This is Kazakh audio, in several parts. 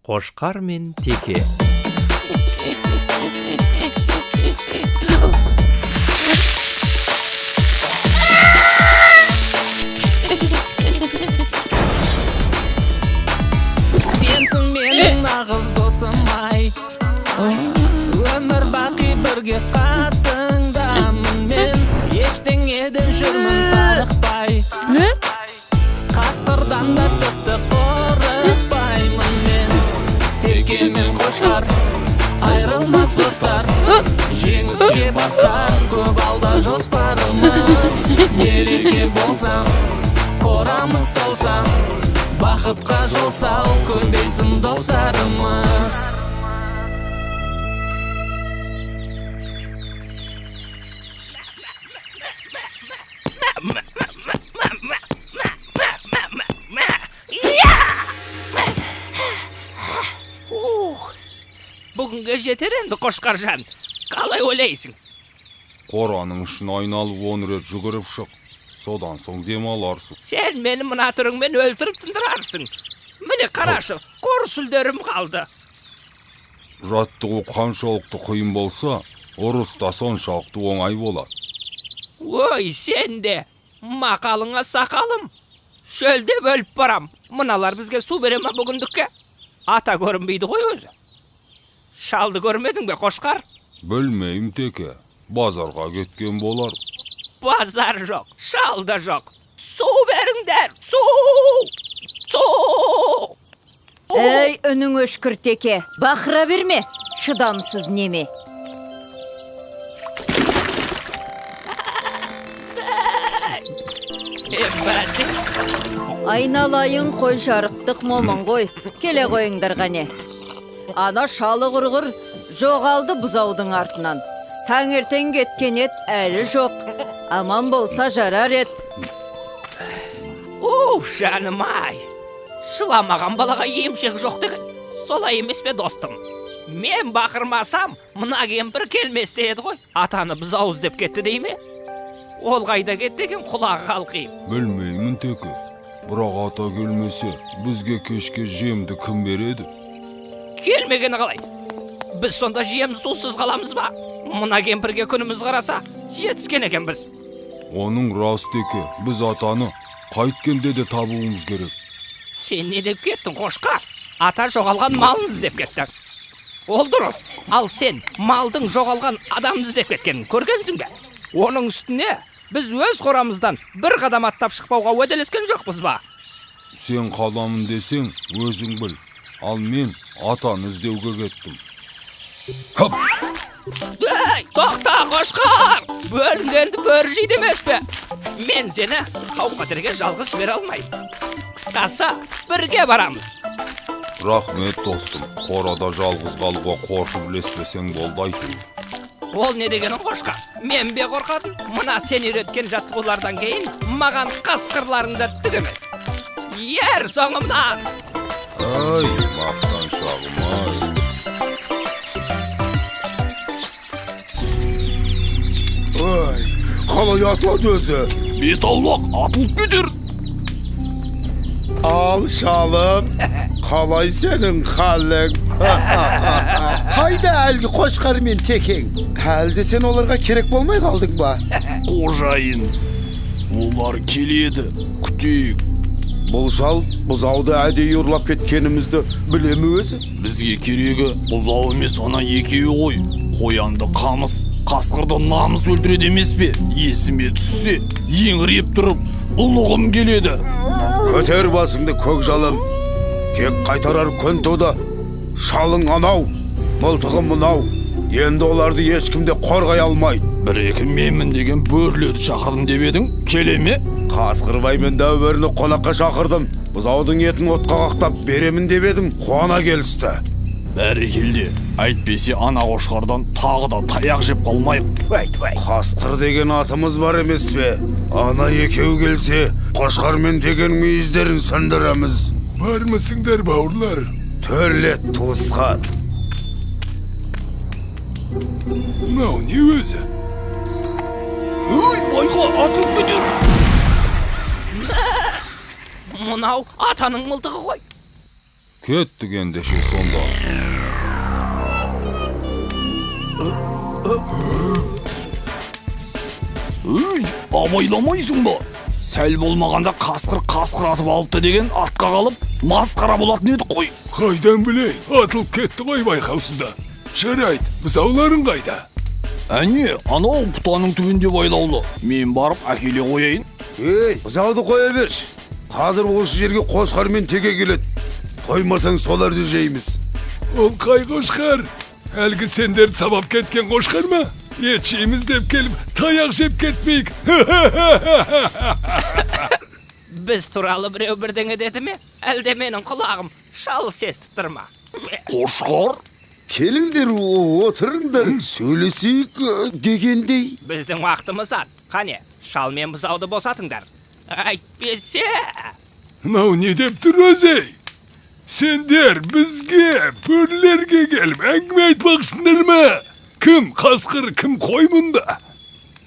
Қошқар мен теке. Сенсің менің нағыз досым ай. Өмір бақи бірге қасыңдамын мен. Ештеңеден жүрмін тарықпай. Қасқырдан да тіпті қорықпаймын мен. Теке мен қошқар айырылмас достар. Жеңіске бастар көп алда жоспарымыз. Ерерге болсам, қорамыз толса, бақытқа жол сал, көбейсін достарымыз. Бүгінге жетер енді, Қошқаржан. Қалай ойлайсың? Қораның ішін айналып 10 рет жүгіріп шық. Содан соң демаларсың. Сен мені мына түріңмен өлтіріп тындырарсың. Міне қарашы, қор сүлдерім қалды. Жаттығу қаншалықты қиын болса, ұрыс та соншалықты оңай болады. Ой, сен де, мақалыңа сақалым. Шөлдеп өліп барам. Мыналар бізге су бере ма бүгіндікке? Ата көрінбейді ғой өзі. Шалды көрмедің бе, Қошқар? Білмеймін, теке. Базарға кеткен болар. Базар жоқ, шал да жоқ. Су беріңдер, су! Су! Әй, үнің өшкір, теке, бақыра берме, шыдамсыз неме. Бәсе. Айналайын қой, жарықтық момын ғой, келе қойыңдар қане. Ана шалы құрғыр жоғалды бұзаудың артынан. Таңертең кеткен ет әлі жоқ. Аман болса жарар ет. Уф, жаным ай. Жыламаған балаға емшек жоқ деген. Солай емес пе, достым? Мен бақырмасам, мына кемпір келмес деді ғой. Атаны бұзау іздеп кетті дей ме? Ол қайда кетті екен, құлағы қалқиып? Білмеймін, теке. Бірақ ата келмесе, бізге кешке жемді кім береді? Келмегені қалай? Біз сонда жем сусыз қаламыз ба? Мына кемпірге күніміз қараса, жетіскен екенбіз. Оның рас, теке. Біз атаны қайткенде де табуымыз керек. Сен не деп кеттің, Қошқар? Ата жоғалған малын іздеп кетті. Ол дұрыс. Ал сен малдың жоғалған адамын іздеп кеткенін көргенсің бе? Оның үстіне біз өз қорамыздан бір қадам аттап шықпауға уәделескен жоқпыз ба? Сен қаламын десең, өзің біл. Ал мен атаны іздеуге кеттім. Хоп! Ей, тоқта, Қошқар! Бөлінгенді бөрі жейді емес пе? Мен сені қауіп-қатерге жалғыз жібере алмаймын. Қысқасы, бірге барамыз. Рахмет, достым. Қорада жалғыз қалуға қорқып ілеспесең болды әйтеуір. Ол не дегенің, Қошқар? Мен бе қорқатын? Мына сен үйреткен жаттығулардан кейін маған қасқырларың да түк емес. Ер соңымнан! Ай, мақтаншағым ай. Ай, қалай атылады өзі? Бет аулақ, атылып кетер. Ал, шалым, қалай сенің халің? Қайда әлгі қошқар мен текең? Әлде сен оларға керек болмай қалдың ба? Қожайын, олар келеді, күтейік. Бұл шал бұзауды әдейі ұрлап кеткенімізді біле ме өзі? Бізге керегі бұзау емес, ана екеуі ғой. Қоянды қамыс, қасқырды намыс өлтіреді емес пе? Есіме түссе, еңіреп тұрып, ұлығым келеді. Көтер басыңды, көк жалым. Кек қайтарар күн туды. Шалың анау, мылтығы мынау. Енді оларды ешкім де қорғай алмайды. Бір-екі менмін деген бөрілерді шақырдым деп едің, келе ме? Қасқырбай мен дәу бөріні қонаққа шақырдым. Бұзаудың етін отқа қақтап беремін деп едім, қуана келісті. Бәрекелде, әйтпесе ана қошқардан тағы да таяқ жеп қалмайық. Өй-өй. Қасқыр деген атымыз бар емес пе? Ана екеу келсе, қошқар мен текенің мүйіздерін сөндіреміз. Бармысыңдар, бауырлар? Төлет, туысқан. Мынау не өзі? Ой, байқа, атылып кетер. Мынау атаның мылтығы ғой. Кеттік ендеше сонда. Өй, абайламайсың ба? Сәл болмағанда қасқыр қасқыр атып алыпты деген атқа қалып, масқара болатын едік қой. Қайдан білейін, атылып кетті ғой байқаусызда. Жарайды, бұзауларың қайда? Әне, анау бұтаның түбінде байлаулы. Мен барып әкеле қояйын. Ей, бұзауды қоя берші. Қазір осы жерге қошқар мен теке келеді. Тоймасаң соларды жейміз. Ол қай қошқар? Әлгі сендерді сабап кеткен қошқар ма? Ет жейміз деп келіп, таяқ жеп кетпейік. Біз туралы біреу бірдеңе деді ме? Әлде менің құлағым шалыс естіп тұр ма? Қошқар? Келіңдер, отырыңдар, сөйлесейік дегендей. Біздің уақытымыз аз. Қане, шал мен бұзауды босатыңдар. Әйтпесе... Мынау не деп тұр өзі? Сендер бізге, бөрілерге келіп әңгіме айтпақшысыңдар ма? Кім қасқыр, кім қой мұнда?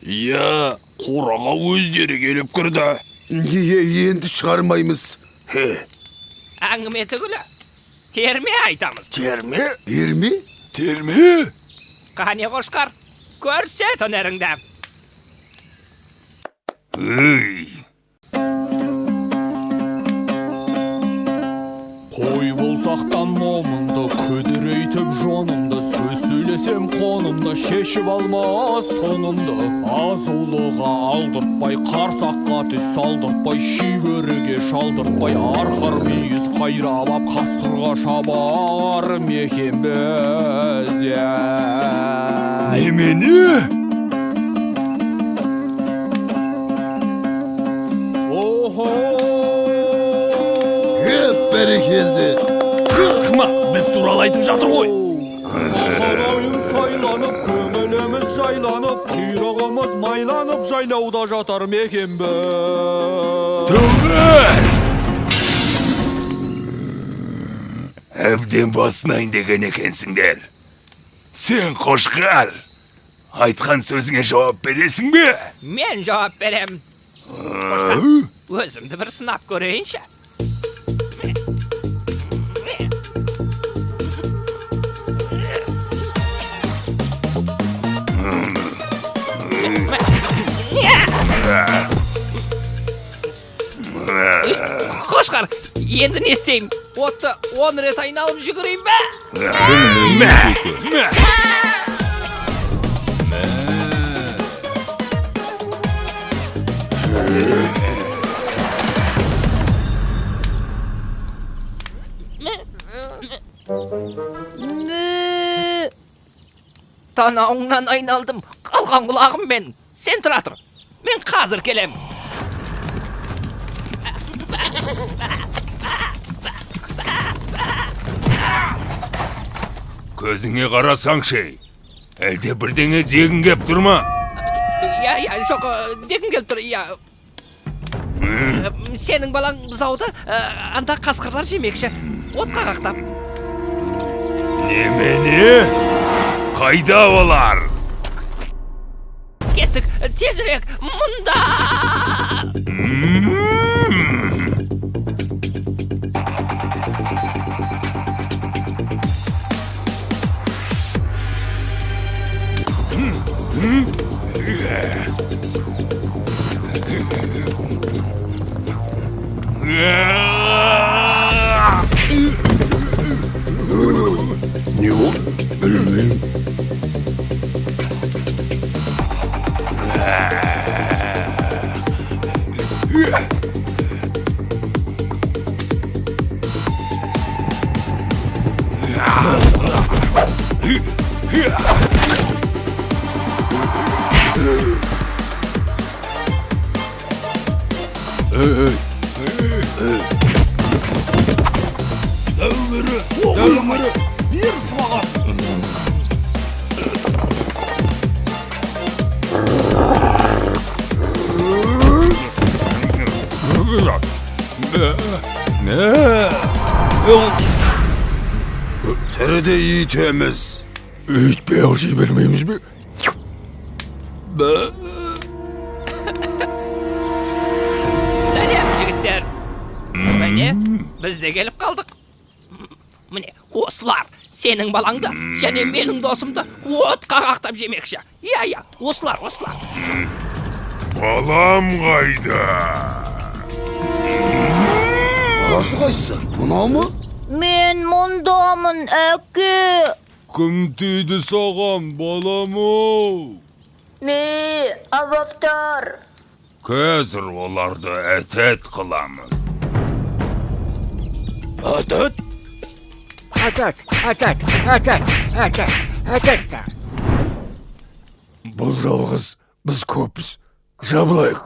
Иә, қораға өздері келіп кірді. Неге енді шығармаймыз? Хе. Әңгіме түгілі. Терме айтамыз. Терме? Терме? Терме? Қане қошқар, көрсет өнеріңді. Үй. Қой болсақтан момынды, күдірейтіп жонымды, сөз сөйлесем қонымды, шешіп алмас тонымды. Азулыға алдыртпай, қарсаққа түс салдыртпай, шибөріге шалдыртпай, арқар мүйіз қайрап ап, қасқырға шабар мекенбіз. Немене? Охо! Бәрекелді. Рахмат, біз туралы айтып жатыр ғой. Сахарайын сайланып, көңіліміз жайланып, құйрығымыз майланып, жайлауда жатар мекенбіз. Түгел! Әбден басынайын деген екенсіңдер. Сен қошқар, айтқан сөзіңе жауап бересің бе? Мен жауап берем. Қошқар, өзімді бір сынап көрейінші. Қошқар, енді не істеймін? Отты 10 рет айналып жүгірейін бе? Мә! Мә! Мө! Танауыңнан айналдым, қалған құлағым мен. Сен тұра тұр, мен қазір келем. Көзіңе қарасаңшы, әлде бірдеңе дегің кеп тұр ма? Иә, иә, жоқ, дегім келіп тұр, иә. Сенің балаң бұзауды анда қасқырлар жемекші, отқа қақтап. Немене? Қайда олар? Кеттік, тезірек, мұнда! Не болды? Білмеймін. Ey, ey. Дәумірі, дәумірі, бер сыбағасын. Тіріде үйтеміз. Үйтпей ақ жібермейміз бе? Сәлем, жігіттер. Міне, біз де келіп қалдық. Осылар сенің балаңды және менің досымды отқа қақтап жемекші. Иә, иә, осылар, осылар. Балам қайда? Баласы қайсысы? Мынау ма? Мен мұндамын, әке. Кім тиді саған, балам-ау? Ме, авақтар. Қазір оларды әтәт қыламын. Әтәт? Әтәт, әтәт, әтәт, әтәт, әтәт. Бұл жалғыз, біз көппіз. Жабылайық.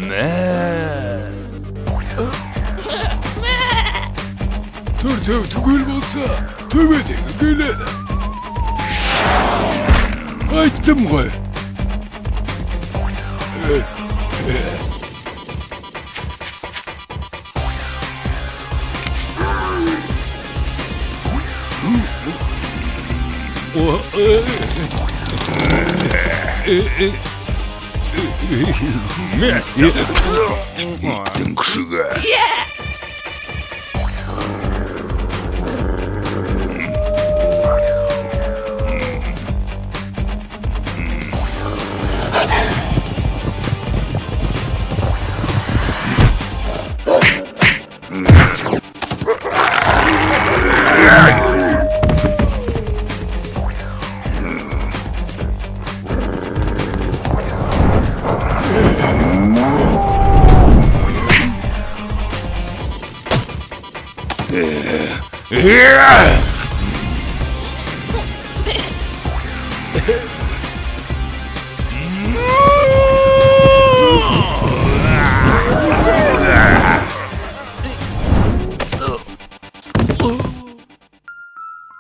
Мә! Төртеу түгел болса, төбедегі келеді. Айттым ғой. Мәссаған! Иттің күшігі.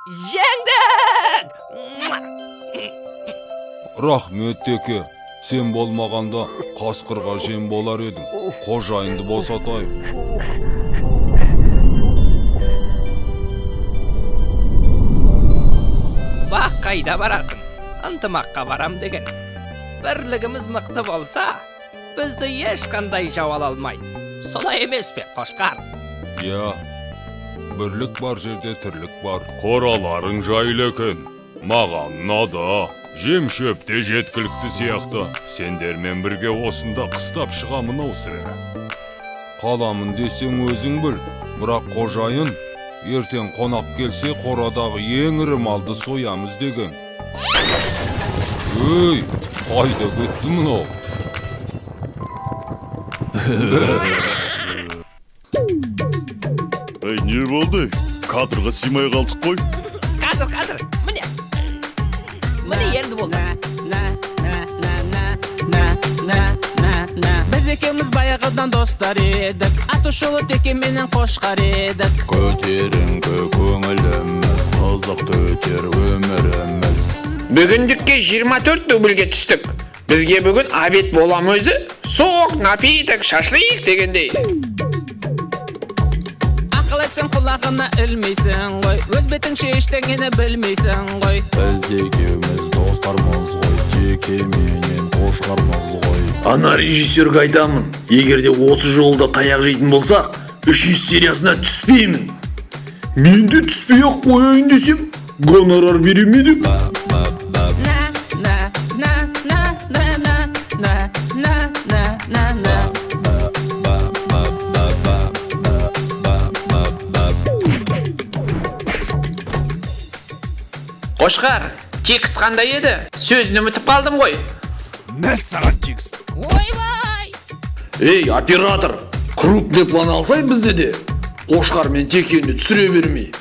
Жеңдік! Рахмет, теке. Сен болмағанда қасқырға жем болар едім. Қожайынды босатайық. Бақ, қайда барасың? Ынтымаққа барам деген. Бірлігіміз мықты болса, бізді ешқандай жау ала алмайды. Солай емес пе, қошқар? Иә, бірлік бар жерде тірлік бар. Қораларың жайлы екен. Маған ұнады. Жем шөп те жеткілікті сияқты. Сендермен бірге осында қыстап шығамын ау сірә. Қаламын десең өзің біл. Бірақ қожайын ертең қонақ келсе қорадағы ең ірі малды соямыз деген. Өй, қайда кетті мынау? Ей, не болды? Кадрға сыймай қалдық қой. Қазір, қазір, міне. Міне енді болды. Біз екеуміз баяғыдан достар едік. Аты шулы теке менен қошқар едік. Көтеріңкі көңіліміз, қызықты өтер өміріміз. Бүгіндікке 24 дубльге түстік. Бізге бүгін обед болам өзі. Сок, напиток, шашлык дегендей. Ақыл айтсаң құлағына ілмейсің ғой. Өз бетіңше ештеңені білмейсің ғой. Біз екеуміз достармыз ғой, теке менен қошқармыз ғой. Ана режиссерге айтамын, егер де осы жолда таяқ жейтін болсақ, 3 сериясына түспеймін. Мен де түспей ақ қояйын десем, гонорар бере ме деп. На, на, на, на, на, на, на, на, на, на, на. Қошқар, текст қандай еді? Сөзін ұмытып қалдым ғой. Мәссаған текст. Ойбай! Ей, оператор, крупный план алсай бізде де. Қошқар мен текені түсіре бермей.